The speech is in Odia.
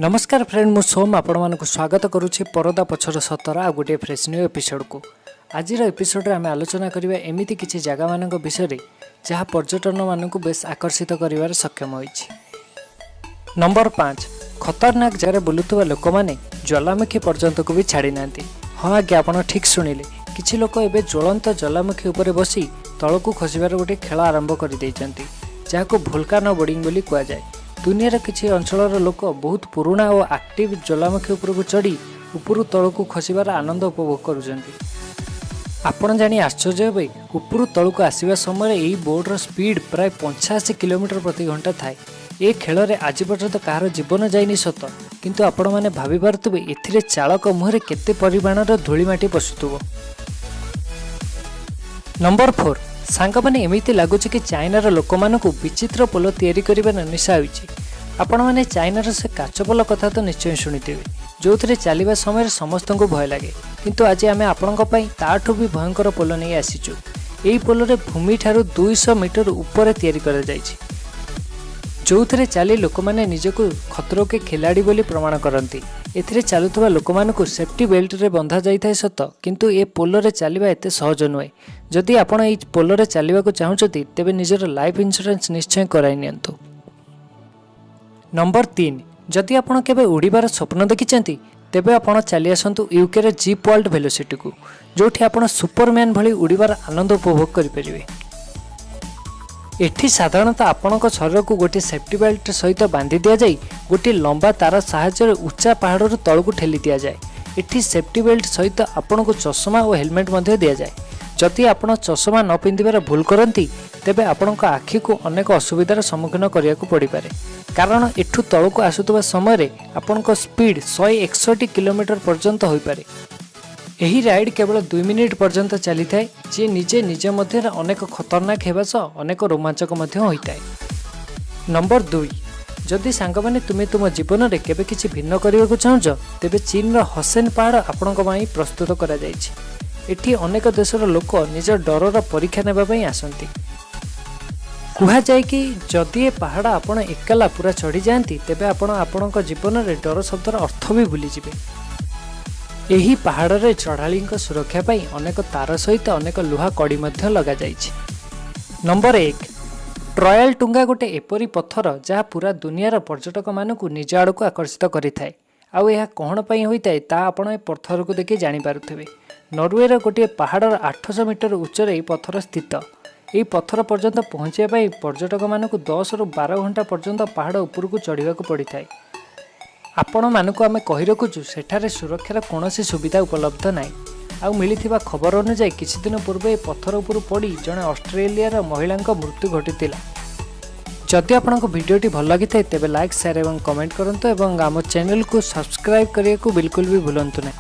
ନମସ୍କାର ଫ୍ରେଣ୍ଡ, ମୁଁ ସୋମ ଆପଣମାନଙ୍କୁ ସ୍ୱାଗତ କରୁଛି ପରଦା ପଛର ସତର ଆଉ ଗୋଟିଏ ଫ୍ରେଶ୍ ନ୍ୟୁ ଏପିସୋଡ଼କୁ। ଆଜିର ଏପିସୋଡ଼ରେ ଆମେ ଆଲୋଚନା କରିବା ଏମିତି କିଛି ଜାଗାମାନଙ୍କ ବିଷୟରେ, ଯାହା ପର୍ଯ୍ୟଟନମାନଙ୍କୁ ବେଶ ଆକର୍ଷିତ କରିବାରେ ସକ୍ଷମ ହୋଇଛି। ନମ୍ବର 5। ଖତରନାକ ଜାଗାରେ ବୁଲୁଥିବା ଲୋକମାନେ ଜ୍ୱାଲାମୁଖୀ ପର୍ଯ୍ୟନ୍ତକୁ ବି ଛାଡ଼ି ନାହାନ୍ତି। ହଁ ଆଜ୍ଞା, ଆପଣ ଠିକ୍ ଶୁଣିଲେ। କିଛି ଲୋକ ଏବେ ଜ୍ୱଳନ୍ତ ଜ୍ୱାଲାମୁଖୀ ଉପରେ ବସି ତଳକୁ ଖସିବାର ଗୋଟିଏ ଖେଳ ଆରମ୍ଭ କରିଦେଇଛନ୍ତି, ଯାହାକୁ ଭୋଲକାନୋ ବୋର୍ଡିଂ ବୋଲି କୁହାଯାଏ। ଦୁନିଆର କିଛି ଅଞ୍ଚଳର ଲୋକ ବହୁତ ପୁରୁଣା ଓ ଆକ୍ଟିଭ ଜ୍ୱାଲାମୁଖୀ ଉପରକୁ ଚଢ଼ି ଉପରୁ ତଳକୁ ଖସିବାର ଆନନ୍ଦ ଉପଭୋଗ କରୁଛନ୍ତି। ଆପଣ ଜାଣି ଆଶ୍ଚର୍ଯ୍ୟ ହେବେ, ଉପରୁ ତଳକୁ ଆସିବା ସମୟରେ ଏହି ବୋର୍ଡର ସ୍ପିଡ୍ ପ୍ରାୟ 85 କିଲୋମିଟର ପ୍ରତି ଘଣ୍ଟା ଥାଏ। ଏ ଖେଳରେ ଆଜି ପର୍ଯ୍ୟନ୍ତ କାହାର ଜୀବନ ଯାଇନି ସତ, କିନ୍ତୁ ଆପଣମାନେ ଭାବିପାରୁଥିବେ ଏଥିରେ ଚାଳକ ମୁହଁରେ କେତେ ପରିମାଣର ଧୂଳି ମାଟି ପଶୁଥିବ। ନମ୍ବର 4। ସାଙ୍ଗମାନେ, ଏମିତି ଲାଗୁଛି କି ଚାଇନାର ଲୋକମାନଙ୍କୁ ବିଚିତ୍ର ପୋଲ ତିଆରି କରିବାର ନିଶା ହୋଇଛି। ଆପଣମାନେ ଚାଇନାର ସେ କାଚ ପୋଲ କଥା ତ ନିଶ୍ଚୟ ଶୁଣିଥିବେ, ଯେଉଁଥିରେ ଚାଲିବା ସମୟରେ ସମସ୍ତଙ୍କୁ ଭୟ ଲାଗେ। କିନ୍ତୁ ଆଜି ଆମେ ଆପଣଙ୍କ ପାଇଁ ତାଠୁ ବି ଭୟଙ୍କର ପୋଲ ନେଇ ଆସିଛୁ। ଏହି ପୋଲରେ ଭୂମିଠାରୁ 200 ମିଟର ଉପରେ ତିଆରି କରାଯାଇଛି, ଯେଉଁଥିରେ ଚାଲି ଲୋକମାନେ ନିଜକୁ खतरों के खिलाड़ी ବୋଲି ପ୍ରମାଣ କରନ୍ତି। ଏଥିରେ ଚାଲୁଥିବା ଲୋକମାନଙ୍କୁ ସେଫ୍ଟି ବେଲ୍ଟରେ ବନ୍ଧା ଯାଇଥାଏ ସତ, କିନ୍ତୁ ଏ ପୋଲରେ ଚାଲିବା ଏତେ ସହଜ ନୁହେଁ। ଯଦି ଆପଣ ଏହି ପୋଲରେ ଚାଲିବାକୁ ଚାହୁଁଛନ୍ତି, ତେବେ ନିଜର ଲାଇଫ୍ ଇନ୍ସୁରାନ୍ସ ନିଶ୍ଚୟ କରାଇ ନିଅନ୍ତୁ। ନମ୍ବର 3। ଯଦି ଆପଣ କେବେ ଉଡ଼ିବାର ସ୍ୱପ୍ନ ଦେଖିଛନ୍ତି, ତେବେ ଆପଣ ଚାଲି ଆସନ୍ତୁ ୟୁକେର ଜିପ୍ ୱାର୍ଲଡ ଭେଲୋସିଟିକୁ, ଯେଉଁଠି ଆପଣ ସୁପରମ୍ୟାନ୍ ଭଳି ଉଡ଼ିବାର ଆନନ୍ଦ ଉପଭୋଗ କରିପାରିବେ। ଏଠି ସାଧାରଣତଃ ଆପଣଙ୍କ ଶରୀରକୁ ଗୋଟିଏ ସେଫ୍ଟି ବେଲ୍ଟ ସହିତ ବାନ୍ଧି ଦିଆଯାଇ ଗୋଟିଏ ଲମ୍ବା ତାର ସାହାଯ୍ୟରେ ଉଚ୍ଚା ପାହାଡ଼ରୁ ତଳକୁ ଠେଲି ଦିଆଯାଏ। ଏଠି ସେଫ୍ଟି ବେଲ୍ଟ ସହିତ ଆପଣଙ୍କୁ ଚଷମା ଓ ହେଲମେଟ୍ ମଧ୍ୟ ଦିଆଯାଏ। ଯଦି ଆପଣ ଚଷମା ନ ପିନ୍ଧିବାର ଭୁଲ କରନ୍ତି, ତେବେ ଆପଣଙ୍କ ଆଖିକୁ ଅନେକ ଅସୁବିଧାର ସମ୍ମୁଖୀନ କରିବାକୁ ପଡ଼ିପାରେ, କାରଣ ଏଠୁ ତଳକୁ ଆସୁଥିବା ସମୟରେ ଆପଣଙ୍କ ସ୍ପିଡ୍ 161 କିଲୋମିଟର ପର୍ଯ୍ୟନ୍ତ ହୋଇପାରେ। ଏହି ରାଇଡ୍ କେବଳ 2 ମିନିଟ୍ ପର୍ଯ୍ୟନ୍ତ ଚାଲିଥାଏ, ଯିଏ ନିଜେ ନିଜ ମଧ୍ୟରେ ଅନେକ ଖତରନାକ ହେବା ସହ ଅନେକ ରୋମାଞ୍ଚକ ମଧ୍ୟ ହୋଇଥାଏ। ନମ୍ବର 2। ଯଦି ସାଙ୍ଗମାନେ, ତୁମେ ତୁମ ଜୀବନରେ କେବେ କିଛି ଭିନ୍ନ କରିବାକୁ ଚାହୁଁଛ, ତେବେ ଚୀନର ହସେନ ପାହାଡ଼ ଆପଣଙ୍କ ପାଇଁ ପ୍ରସ୍ତୁତ କରାଯାଇଛି। ଏଠି ଅନେକ ଦେଶର ଲୋକ ନିଜ ଡରର ପରୀକ୍ଷା ନେବା ପାଇଁ ଆସନ୍ତି। କୁହାଯାଏ କି ଯଦି ଏ ପାହାଡ଼ ଆପଣ ଏକଲା ପୁରା ଚଢ଼ିଯାଆନ୍ତି, ତେବେ ଆପଣ ଆପଣଙ୍କ ଜୀବନରେ ଡର ଶବ୍ଦର ଅର୍ଥ ବି ଭୁଲିଯିବେ। ଏହି ପାହାଡ଼ରେ ଚଢ଼ାଳିଙ୍କ ସୁରକ୍ଷା ପାଇଁ ଅନେକ ତାର ସହିତ ଅନେକ ଲୁହା କଡ଼ି ମଧ୍ୟ ଲଗାଯାଇଛି। ନମ୍ବର 1। ଟ୍ରୟାଲ ଟୁଙ୍ଗା ଗୋଟେ ଏପରି ପଥର, ଯାହା ପୁରା ଦୁନିଆର ପର୍ଯ୍ୟଟକମାନଙ୍କୁ ନିଜ ଆଡ଼କୁ ଆକର୍ଷିତ କରିଥାଏ। ଆଉ ଏହା କ'ଣ ପାଇଁ ହୋଇଥାଏ, ତାହା ଆପଣ ଏ ପଥରକୁ ଦେଖି ଜାଣିପାରୁଥିବେ। ନରୱେର ଗୋଟିଏ ପାହାଡ଼ର 800 ମିଟର ଉଚ୍ଚରେ ଏହି ପଥର ସ୍ଥିତ। ଏହି ପଥର ପର୍ଯ୍ୟନ୍ତ ପହଞ୍ଚିବା ପାଇଁ ପର୍ଯ୍ୟଟକମାନଙ୍କୁ 10ରୁ 12 ଘଣ୍ଟା ପର୍ଯ୍ୟନ୍ତ ପାହାଡ଼ ଉପରକୁ ଚଢ଼ିବାକୁ ପଡ଼ିଥାଏ। ଆପଣମାନଙ୍କୁ ଆମେ କହି ରଖୁଛୁ, ସେଠାରେ ସୁରକ୍ଷାର କୌଣସି ସୁବିଧା ଉପଲବ୍ଧ ନାହିଁ। ଆଉ ମିଳିଥିବା ଖବର ଅନୁଯାୟୀ, କିଛି ଦିନ ପୂର୍ବେ ଏହି ପଥର ଉପରୁ ପଡ଼ି ଜଣେ ଅଷ୍ଟ୍ରେଲିଆର ମହିଳାଙ୍କ ମୃତ୍ୟୁ ଘଟିଥିଲା। ଯଦି ଆପଣଙ୍କୁ ଭିଡ଼ିଓଟି ଭଲ ଲାଗିଥାଏ, ତେବେ ଲାଇକ୍, ସେୟାର ଏବଂ କମେଣ୍ଟ କରନ୍ତୁ ଏବଂ ଆମ ଚ୍ୟାନେଲକୁ ସବସ୍କ୍ରାଇବ୍ କରିବାକୁ ବିଲକୁଲ ବି ଭୁଲନ୍ତୁ ନାହିଁ।